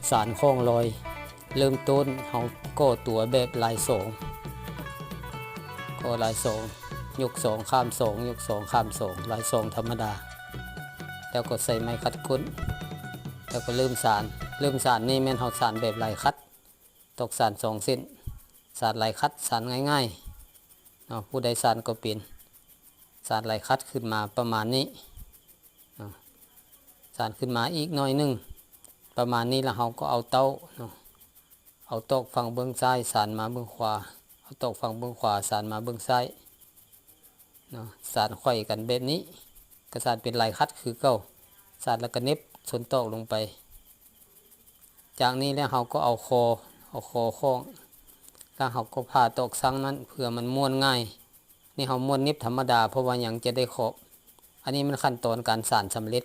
ສານຂອງລອຍ ເລີ່ມຕົ້ນເຮົາກໍ່ຕົວແບບລາຍສອງ ກໍ່ລາຍສອງ ຍົກສອງຂ້າມສອງ ຍົກສອງຂ້າມສອງ ລາຍສອງທຳມະດາ ແລ້ວກໍໃສ່ໄມ້ຂັດກົ້ນ ແລ້ວກໍເລີ່ມສານ ເລີ່ມສານນີ້ແມ່ນເຮົາສານແບບລາຍຂັດ ຕອກສານສອງເສັ້ນ ສານລາຍຂັດ ສານງ່າຍໆເນາະ ຜູ້ໃດສານກໍເປັນ ສານລາຍຂັດຂຶ້ນມາປະມານນີ້ເນາະ ສານຂຶ້ນມາອີກໜ້ອຍໜຶ່ງ ປະມານນີ້ ແລ້ວເຮົາກໍເອົາເຕົ້າເນາະ ເອົາຕອກຝັ່ງເບື້ອງຊ້າຍສານມາເບື້ອງຂວາ ເອົາຕອກຝັ່ງເບື້ອງຂວາສານມາເບື້ອງຊ້າຍເນາະ ສານໄຂວ້ກັນແບບນີ້ ກໍສານເປັນລາຍຂັດຄືເກົ່າ ສານແລ້ວກໍເໜັບຊົນຕອກລົງໄປ. ຈາກນີ້ແລ້ວເຮົາກໍເອົາຄໍ ເອົາຄໍຂ້ອງ ແລ້ວເຮົາກໍຜ່າຕອກສັງນັ້ນເພື່ອມັນມ້ວນງ່າຍ ນີ້ເຮົາມ້ວນເໜັບທຳມະດາ ເພາະວ່າຍັງຈະໄດ້ຂອບ ອັນນີ້ມັນຂັ້ນຕອນການສານສຳເລັດ